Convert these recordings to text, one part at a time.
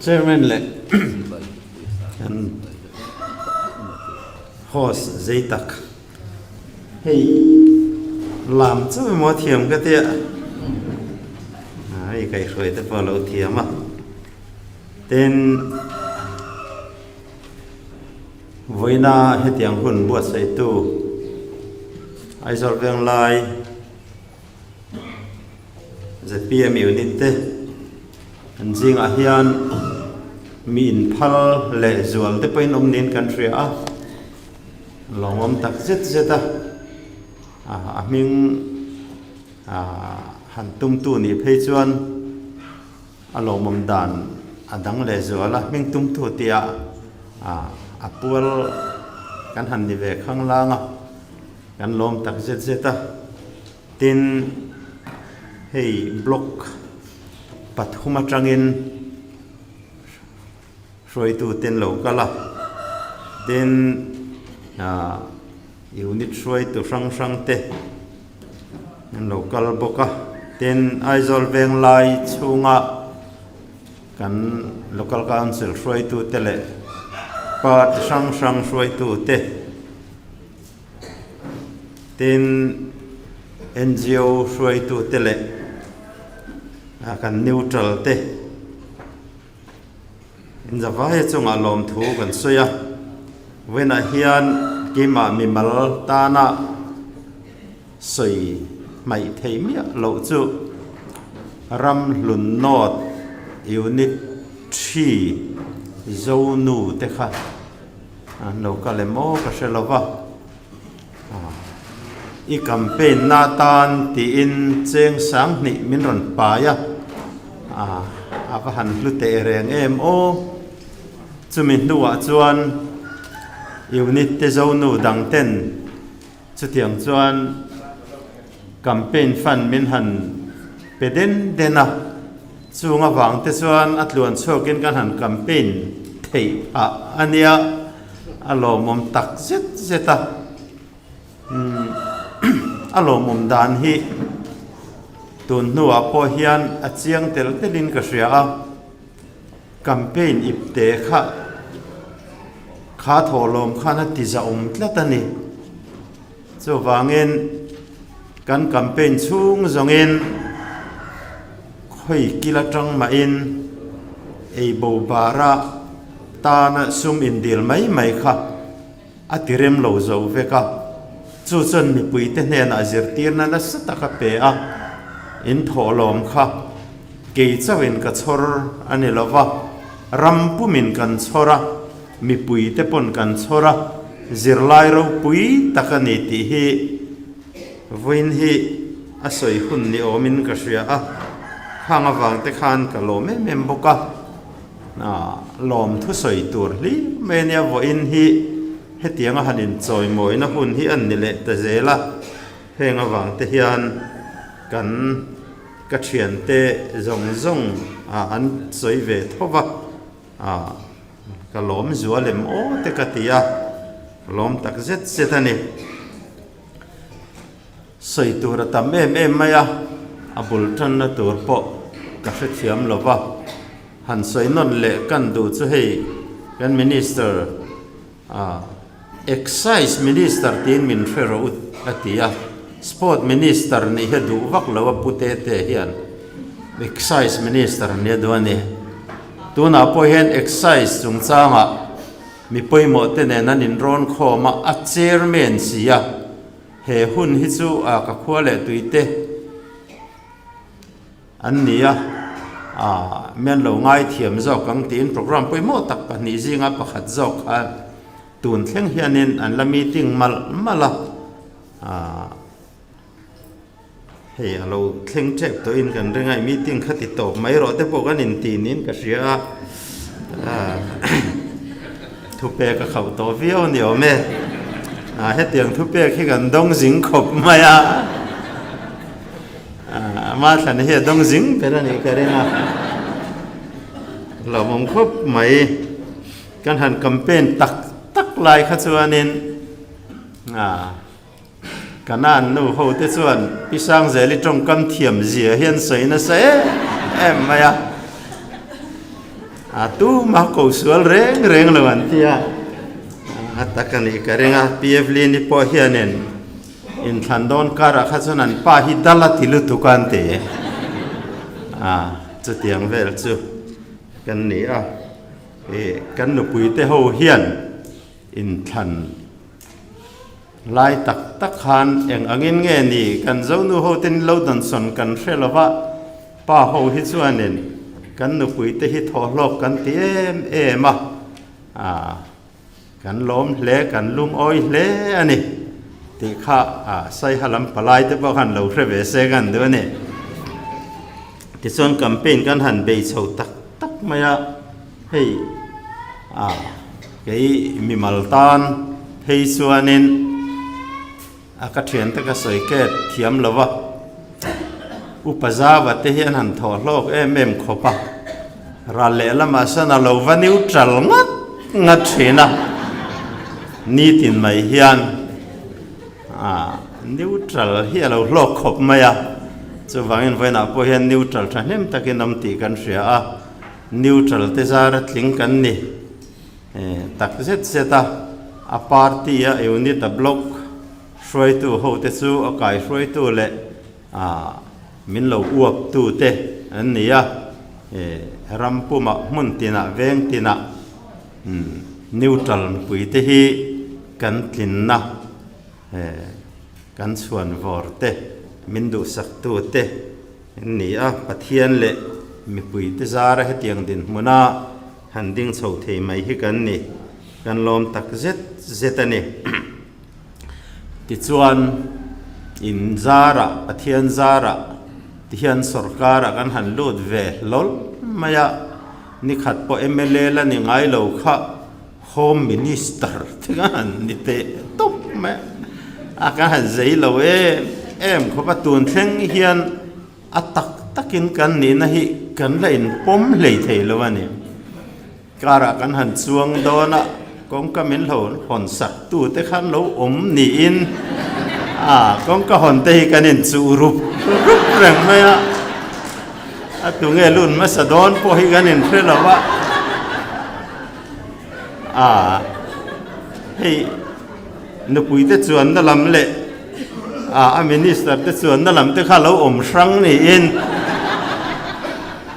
Chairman leh kan host zei tak hei lam chauh emaw a thiam ka tia hei kaihhruai te pawh a lo thiam a tin vawiina hetiang hun buatsaihtu Aizawl Venglai ZPM unit te an zingah hian mi inphal leh zual te pawhin awm niin kan hria a, lawmawm tak zet zet a, a hming han tumtu nih phei chuan a lawmawm dan a dang leh zual a, hming tumtu tih ah a pual kan han ni ve khanglang a, kan lawm tak zet zet a. Tin, hei block pathum atangin hruaituten lo kal a, tin ah unit hruaitu hrang hrang te an lo kal bawk a, tin Aizawl Venglai chhunga kan local council hruaitute leh party hrang hrang hruaitute. Tin, NGO hruaitute leh kan neutral te inzavaia chungah lawmthu kan sawi a. Vawiinah hian keimah mimal tana sawi hmaih theih miah loh chu Ramhlun North Unit Three Zonu te kha An lo kal em aw ka hre lo va, i campaign na atan tiin cheng sang hnih min rawn pai a, a va han hlu teh reng em aw. Chumi hnuah chuan unit te zonu dang ten chutiang chuan campaign fund min han pe den den a, Chung avang te chuan a tluan chhuakin kan han campaign theih phah a nia, a lawmawm tak zet zet a. Umm a lawmawm dan hi tun hnuah pawh hian a chiang tel telin ka hria a, campaign ip te kha kha thawhlawm khan a ti zahawm tlat a ni. Chuvangin kan campaign chhung zawngin khawi kil atang mahin ei bo bara tana sum indil mai mai kha a ti rem lo zo vek a. Chu chuan mipuite hnenah zirtirna nasa tak a pe a, in thawhlawm kha kei chauhin ka chhawr a ni lo va, ram pumin kan chhawr a, Mipuite pawn kan chhawr a, zirlai ropui tak a ni tih hi vawiin hi a sawi hun ni awmin ka hria a, khang avang te khan ka lawm em em bawk a, lawm thusawi tur hlir mai a nia vawiin hi hetianga han inchawimawina hun hi a ni leh ta zel a, heng avang te hian kan ka thiante zawng zawng an sawi ve tho va. Ah, ka lawm zual em aw te ka ti a, ka lawm tak zet zet a ni. Sawi tur a tam em em mai a, a bul tanna tur pawh ka hrethiam lo va. Han sawi nawn leh kan duh chu hei kan Minister, ah, Excise Minister tiin min hre rawh u a ti a, Sport Minister nih hi a duh vak lo a pu Tete hian Excise Minister nia duh a ni. Tunah pawh hian Excise chungchangah mi pawimawh te nen an inrawn khawm a, a Chairman si a, he hun hi chu a ka khua leh tuite An ni a, aah mian lo ngaithiam zawk ang tiin program pawimawh tak pahnih zinga pakhat zawk kha tun thleng hianin an la meeting malh malh a, aah hei a lo thleng tep tawhin kan ring a, i meeting kha ti tawp mai rawh te pawh kan inti niin ka hria a, aah thupek a khauh tawh viau a ni awm e, aah hetiang thupek hi kan dawng zing khawp mai a. Ama thlan hi a dawng zing ber a nih ka ring a, hlauhawm khawp mai. Kan han campaign tak tak lai kha chuanin Kanan nu ho te chuan Pi Sangzeli tawngkam thiam zia hian sawi nasa em em mai a. A tuma ko sual reng reng lo an ti a. A tak a nih ka ring a, Pi Evelyn-i pawh hianin inthlan dawn karah kha chuan an pa hi dal a ti lutuk a an ti. A, chutiang vel chu kan ni a. Ih, kan nupuite ho hian inthlan lai tak tak khan eng angin nge ni kan Zonu ho ten lo dawnsawn kan hre lo va, pa ho hi chuanin kan nupuite hi thawhhlawk kan ti em em a. A, kan lawm hle, kan lungawi hle a ni tih kha a Saiha lam palai te pawh khan lo hre ve se kan duh a ni. Tichuan campaign kan han bei chho tak tak mai a, hei a kei mimal tan phei chuanin a ka thiante ka sawi ket thiam lo va, Upa Zava te hi an han thawh hlawk em em khawp a, ral lehlamah sawn a lo va neutral ngat ngat thin a, nitin mai hian ah neutral hi a lo hlawk khawp mai a, chuvangin vawiinah pawh hian neutral thahnem takin awm tih kan hria a, neutral te zara tling kan ni. Tak zet zet a, a party a unit a block hruaitu ho te chu a kai hruaitu leh min lo uap tu te an ni a, ram pumah hmun tinah veng tinah neutral mipui te hi kan tlinna kan chhuan vawr te min duhsak tu te an ni a, Pathian leh mipui te zara hetiang dinhmuna Han ding chho thei mai hi kan ni, kan lawm tak zet zet a ni. Tichuan, in zarah, Pathian zarah tihian sorkarah kan han lut ve hlawl mai a, nikhat pawh mla la ni ngai lo kha Home Minister te kan han ni teh tawp mai a, kan han zei lo em em khawp a, tun thleng hian A tak takin kan nihna hi kan la inpawm hlei thei lo a ni. Car-ah kan han chuang dawn a, kawngka min lo hawn sak tu te khan lo awm niin a, kawngka hawn te hi kan inchuh rup rup reng mai a, a tunge lun hmasa dawn pawh hi kan inhre lo a, a hei nupui te chuanna lam leh A a minister te chuan na lam te kha lo awm hrang niin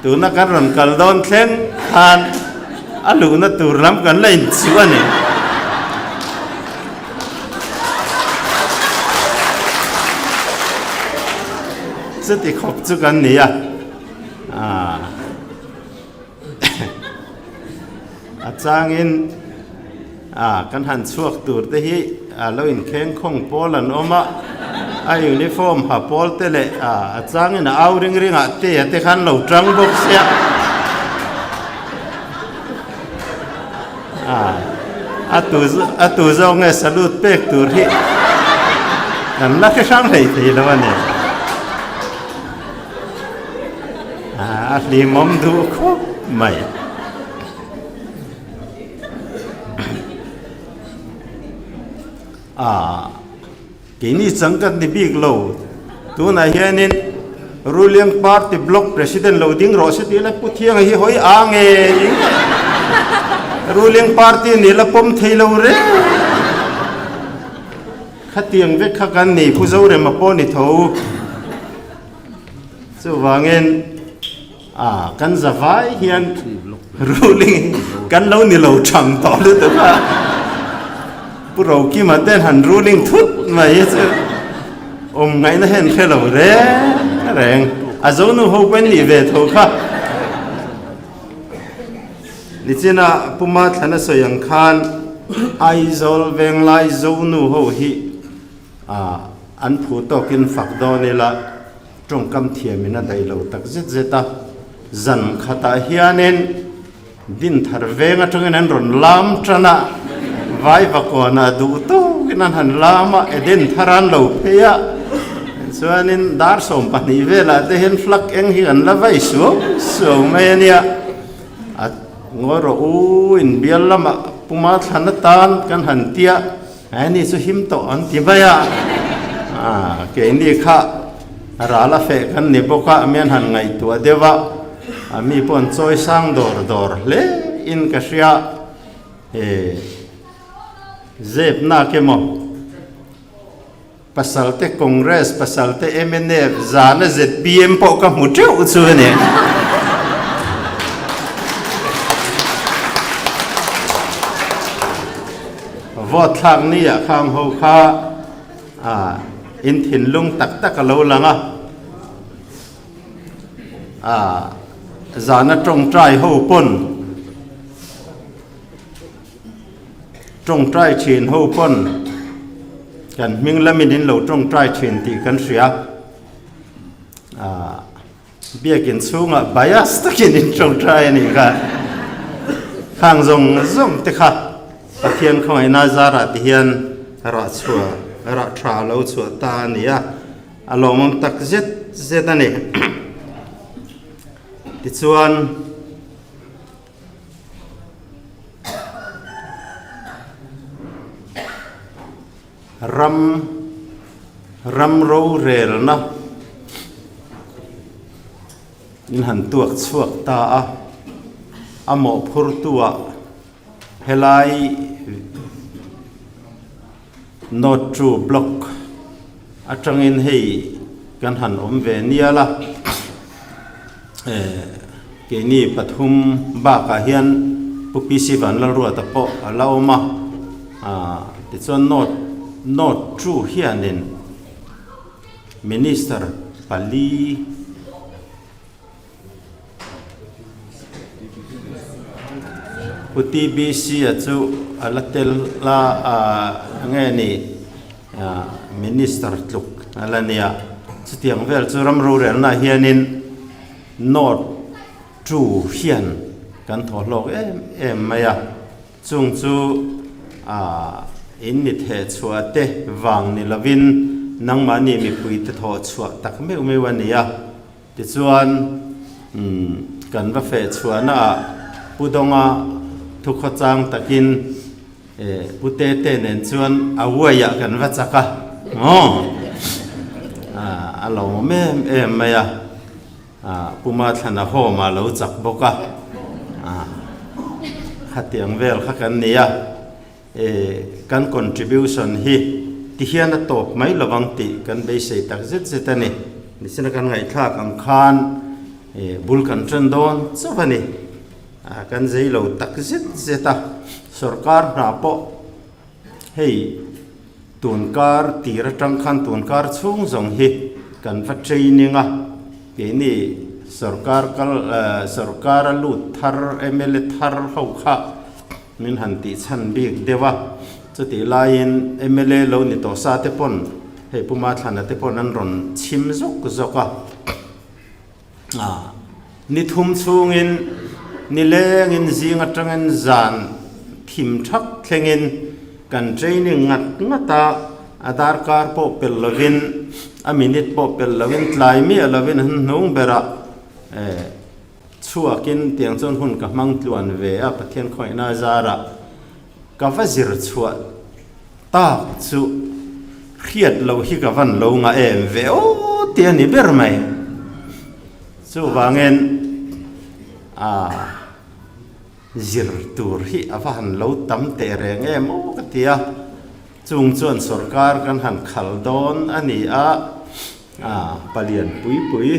tuna kan rawn kal dawn thleng khan a luhna tur lam kan la inchuh a ni. Chuti khawp chu kan ni a. A changin a kan han chhuak tur te hi a lo inkheng khawng pawl an awm a, a uniform ha pawl te leh a a changin a au ring ring ah te a te khan lo tang bawk sia a a tu a tu zawk nge salute pek tur hi kan la hre hrang hlei thei lo a ni. A hlimawm duh khawp mai. A keini chang kan ni bik lo. Tunah hianin Ruling Party Block President lo ding rawh se tih la Pu Thianga hi hawi a nge ing Ruling Party nih la pawm thei lo reng. Khatiang vek kha kan ni Pu Zorema pawh ni tho. Chuvangin a kan zavai hian ruling kan lo ni lo thang tawh lutuk a. Pu Rokima ten han ruling thut mai hi chu awm ngaihna hian hre lo reng reng. A zonu ho pawhin nih ve tho kha. Nichina Pu Mathlana sawi ang khan Aizawl Venglai Zonu ho hi an phu tawkin fak dawn ila tawngkam thiamin a daih lo tak zet zet a. Zan khatah hianin Dinthar veng atangin an rawn lam tan a, Vaivakawnah duh tawkin an han lam a, Eden thar an lo phei a, chuanin dar 12 velah te hian flag eng hi an la vai suau suau mai a nia. A ngawi rawh u, inbial lamah puma thlan atan kan han tia, he ni chu him tawh an ti mai a, keini kha ral a feh kan ni bawk a, mian han ngaihtuah deuh a. A mi pawh an chawi sang dawr dawr hle in ka hria. He zep nak emaw pasal te Congress, pasal te mnf, zana zpm pawh ka hmu teuh chu a ni. Vote thlak ni ah khang ho kha in thinlung tak tak a lo lang a. Zana tawngtai ho pawn Tawngtai thin ho pawn kan hming lamin in lo tawngtai thin tih kan hria. Aaa biakin chhungah bias takin in tawngtai a nih kha. Khang zawng zawng te kha Pathian khawngaihna zarah ti hian rah chhuah rah tha lo chhuah ta a ni a, a lawmawm tak zet zet a ni. Tichuan. Ram ram rorelna in han tuak chhuak ta a, a mawhphurtuah helai North True Block atangin hei kan han awm ve nial a, keini pathum bakah hian Pu PC Vanlalruata pawh a la awm a, tichuan North North True hianin Minister pali Pu TBC-a chu a la tel a, nge ni Minister tluk a la nia. Chutiang vel chu ram rorelnaah hianin North Two hian kan thaw hlawk em em mai a. Chung chu in mi theh chhuah te vang ni lovin nangmahni mipuite thawh chhuah tak meuh meuh a ni a. Tichuan, kan va feh chhuahnaah Pu Dawnga thukhawchang takin Pu Tete nen chuan a uaiah kan va chak a, aw, a lawmawm em em mai a, Pu Mathlana home ah lo chak bawk a, khatiang vel kha kan ni a. Kan contribution hi ti hian a tawp mai lovang tih kan beisei tak zet zet a ni. Nichina kan ngaihthlak ang khan bul kan ṭan dawn chauh a ni. Kan zei lo tak zet zet a, sorkar hna pawh hei tunkar tir aṭang khan tunkar chhung zawng hi kan va training a, keini sorkar kal sorkar a lut thar mla thar ho kha Min han tih chhan bik deuh a, chutih laiin mla lo ni tawh sa te pawn hei Pu Mathlana te pawn an rawn chhim zawk zawk a. Ni thum chhungin ni lengin zing atangin zan thim thak thlengin kan training ngat ngat a, a darkar pawh pel lovin a minute pawh pel lovin tlai miah lovin an hnung berah Chhuakin tiang chuan hun ka hmang tluan ve a, Pathian khawngaihna zarah ka va zir chhuah tak chu hriat loh hi ka van lo ngah em ve aw ti a ni ber mai. Chuvangin ah zir tur hi a va han lo tam teh reng em aw ka ti a, chung chuan sorkar kan han khal dawn a ni a, ah palian pui pui.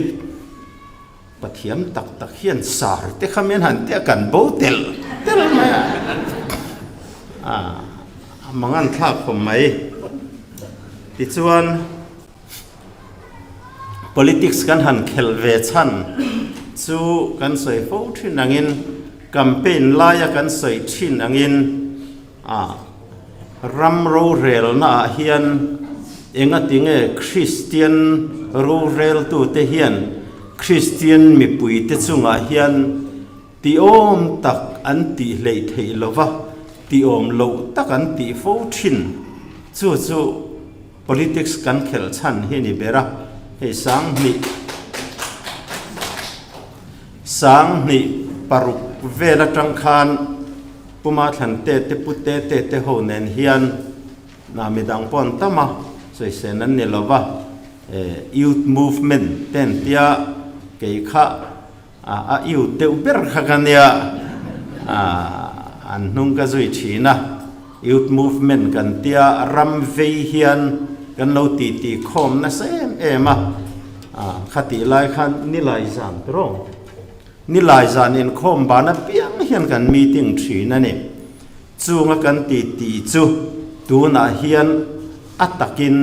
Pathiam tak tak hian sar te kha mian han tia kan bo tel tel mai a, a mangan thlak khawp mai. Tichuan politics kan han khelh ve chhan chu kan sawi fo thin angin campaign laia kan sawi thin angin a ram rorelna ah hian engatinge Kristian roreltute hian Kristian mipuite chungah hian tiawm tak an tih hleih theih lova tiawm loh tak an tih fo thin chu chu politics kan khelh chhan hi ni ber a, hei sanghnih sanghnih paruk vel atang khan Puma thlan te te pu te te te ho nen hian na midang pawh an tam a, sawisên an ni lo va, Youth Movement te an tia kei kha. A iu deuh ber kha ka nia, an hnung ka zui thin a, Youth Movement kan tia ram vei hian kan lo titi khawm nasa em em a, khatih lai khan Nilai zan tiraw? Nilai zan inkhawm ban apiang hian kan meeting thin a ni. Chunga kan titi chu tunah hian a takin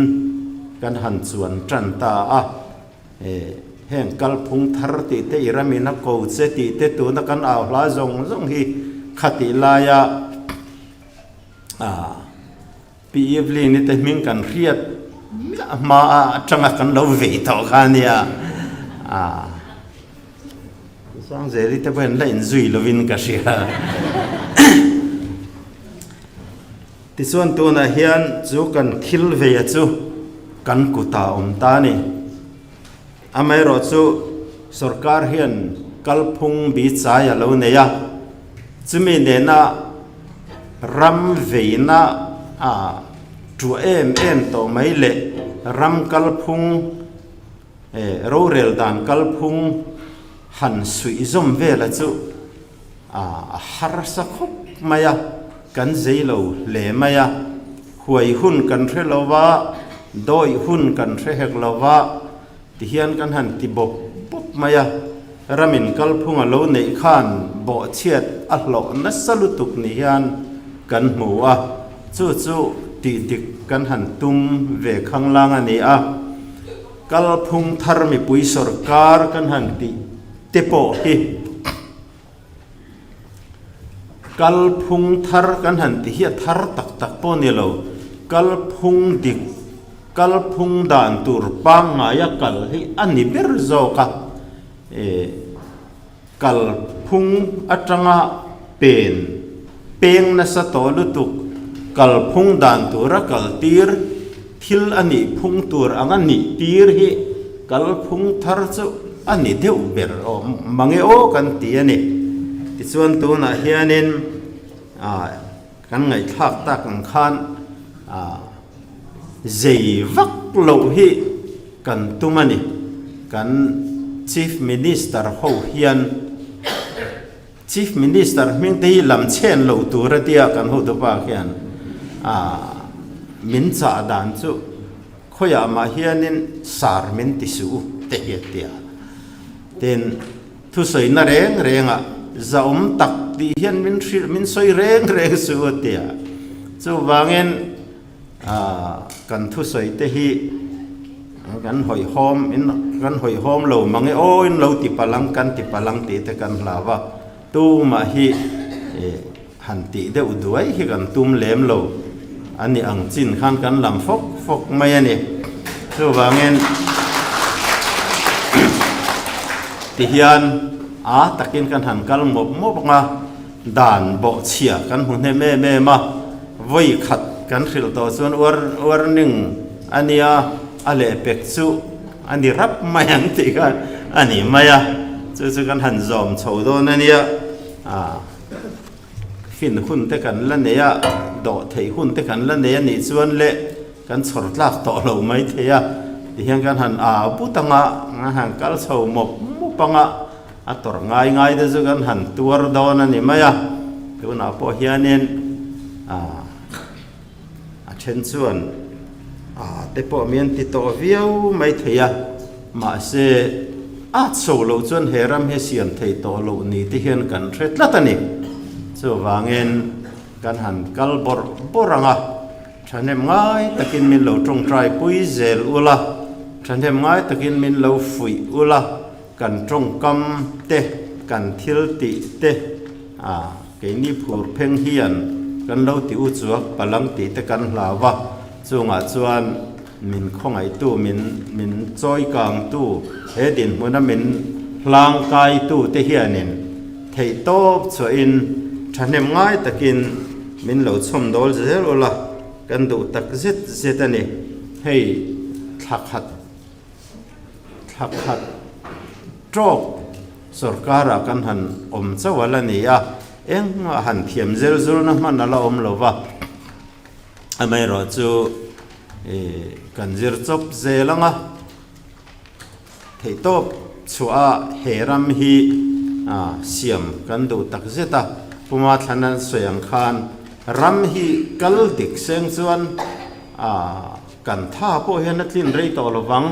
kan han chuan tan ta a. Heng kalphung thar tih te i ramin a ko che tih te tuna kan au hla zawng zawng hi khatih laia Pi Evelyn-i te hming kan hriat miah hma atanga kan lo vei tawh kha a nia. Sangzeli te pawhin la inzui lovin ka hria. Tichuan tunah hian chu kan thil veia chu kan kutah a awm ta a ni. Amaherawh chu sorkar hian kalphung bichai a lo nei a, chumi nena ram veina a tuah em em tawh mai leh ram kalphung rorel dan kalphung han suih zawm vela chu A harsa khawp mai a, kan zei lo hle mai a. Huai hun kan hre lo va, dawih hun kan hre hek lo va, tihian kan han ti bawp bawp mai a. Ramin kalphung a lo neih khan bawhchhiat a hlawh nasa lutuk ni hian kan hmu a, chu chu tih dik kan han tum ve khanglang a ni a. Kalphung thar mipui sawrkar kan han tih te pawh hi. Kalphung thar kan han ti hi a thar tak tak pawh a ni lo. Kalphung dik, kalphung dan tur pangngaia kal hi a ni ber zawk a. Eh, kalphung atanga pen, peng nasa tawh lutuk, kalphung dan tura kal tir, thil a nih phung tur ang a nih tir hi kalphung thar chu a ni deuh ber awm mange aw kan ti a ni. Tichuan tunah hianin ah kan ngaihthlak tak ang khan ah zei vak loh hi kan tum a ni. Kan Chief Minister ho hian Chief Minister hming te hi lam chhen lo tur a tia kan hotupa khian min chah dan chu khawiah mah hianin sar min ti suh u te hi a tia. Tin, thusawina reng rengah zahawm tak tih hian min hrilh min sawi reng reng suh u a tia. Chuvangin Kan thusawi te hi kan hawihhawm in kan hawihhawm lo mang e aw in lo ti palang kan ti palang tih te kan hlau a, tumah hi han tih deuh duai hi kan tum lem lo a ni ang chin khan kan lam fawk fawk mai a ni. Chuvangin tihian a takin kan han kal mawp mawp ang a. Dan bawhchhia kan hmu hnem em em a, vawi khat kan hrilh tawh chuan warning a nia, a lehpek chu a ni rap mai ang tih kha a ni mai a, chu chu kan han zawm chho dawn a nia, fin hun te kan la nei a, dawh theih hun te kan la nei a nih chuan le kan chhawr tlak tawh lo mai thei a, tihian kan han au put ang a, kan han kal chho mawp mawp ang a. A tawrh ngai ngai te chu kan han tuar dawn a ni mai a, tunah pawh hianin a then chuan a te pawh mi an ti tawh viau mai thei a, mahse a chho loh chuan he ram hi siam thei tawh loh ni te hian kan hre tlat a ni. Chuvangin kan han kal bawrh bawrh ang a, thahnem ngai takin min lo tawngtai pui zel ula, thahnem ngai takin min lo fuih ula, Kan tawngkam te, kan thil tih te, a keini phur pheng hian kan lo ti u chuak palang tih te kan hlau a, chungah chuan min khawngaihtu, min min chawikangtu, he dinhmuna min hlangkaitu te hianin theihtawp chhuahin thahnem ngai takin min lo chhawmdawl zel ula kan duh tak zet zet a ni. Hei thla khat. Thla khat tawk sorkarah kan han awm chauh a la ni a, engmah han thiam zel zulna hman a la awm lo va, amaherawh chu kan zir chawp zel ang a, theihtawp chhuah a he ram hi. siam kan duh tak zet a. Puma thlan an sawi ang khan ram hi kal dik seng chuan kan tha pawh hian a tlin rei tawh lo vang.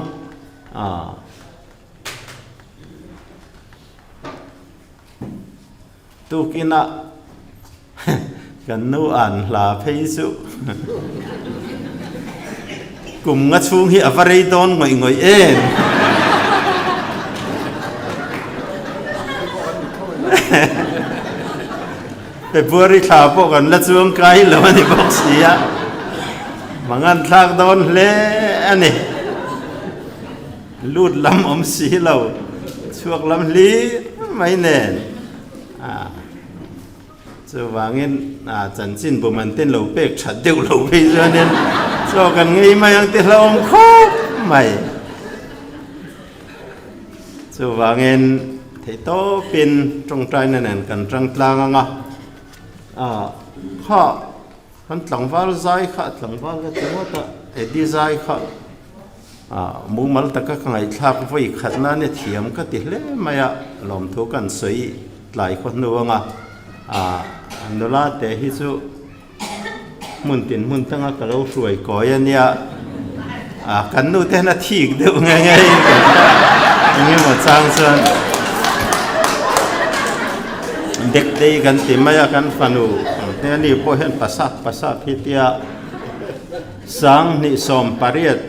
Tukinah kan nu an hla phei chu kum nga chhung hi a va rei dawn ngawih ngawih em. February thla pawh kan la chuang kai lo a ni bawk si a, mangan thlak dawn hle a ni. Lut lam awm si lo, chhuak lam hlir mai nen. Chuvangin chanchin bum an ten lo pek that deuh lo phei chuanin chaw kan ngei mai ang ti hlauhawm khawp mai. Chuvangin theihtawpin tawngtaina nen kan tang tlang ang a, kha Kan tlangval zai kha tlangval ka ti ngawt a, Eddie zai kha mumal taka ka ngaihthlak vawi khat nan i thiam ka ti hle mai a, lawmthu kan sawi tlai khaw hnu anga nula te hi chu hmun tin hmun tanga ka lo hruai kawi a nia, kan nu te hian a thik deuh nge nge engemaw chang chuan Dektei kan ti mai a, kan fanu te ani pawh hian pasap pasap hi tia 2018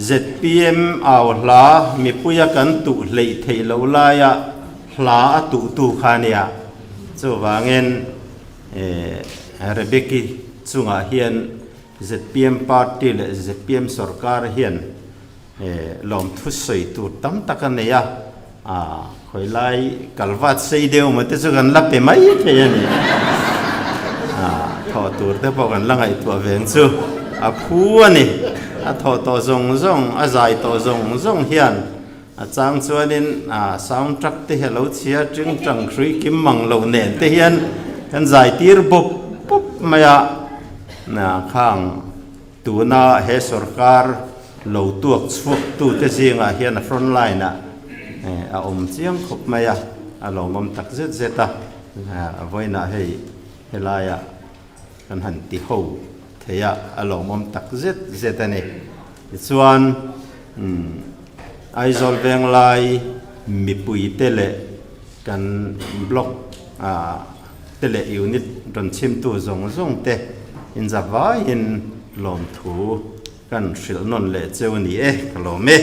zpm au hla mipuia kan tuh hleih theih loh laia hla a tuh tu kha ania. Chuvangin Rebecca-i chungah hian zpm party leh zpm sorkar hian Lawmthu sawi tur tam tak a nei a, khawi lai kalvat sei deuh maw te chu kan la pe mai thei a ni. Thawh tur te pawh kan la ngaihtuah veng chu a phu a ni. A thawh tawh zawng zawng, a zai tawh zawng zawng hian a chang chuanin sound track te hi a lo chhia ting tang hrui kim mang lo nen te hian kan zai tir bawp bawp mai a, khang Tuna he sorkar lo tuak chhuaktute zingah hian a front line ah a awm chiang khawp mai a, a lawmawm tak zet zet a, vawiinah hei helaiah kan han ti ho thei a, a lawmawm tak zet zet a ni. Tichuan Aizawl Venglai mipuite leh kan block te leh unit rawn chhimtu zawng zawng te inzavaiin lawmthu kan hrilh nawn leh cheu a ni e, ka lawm e.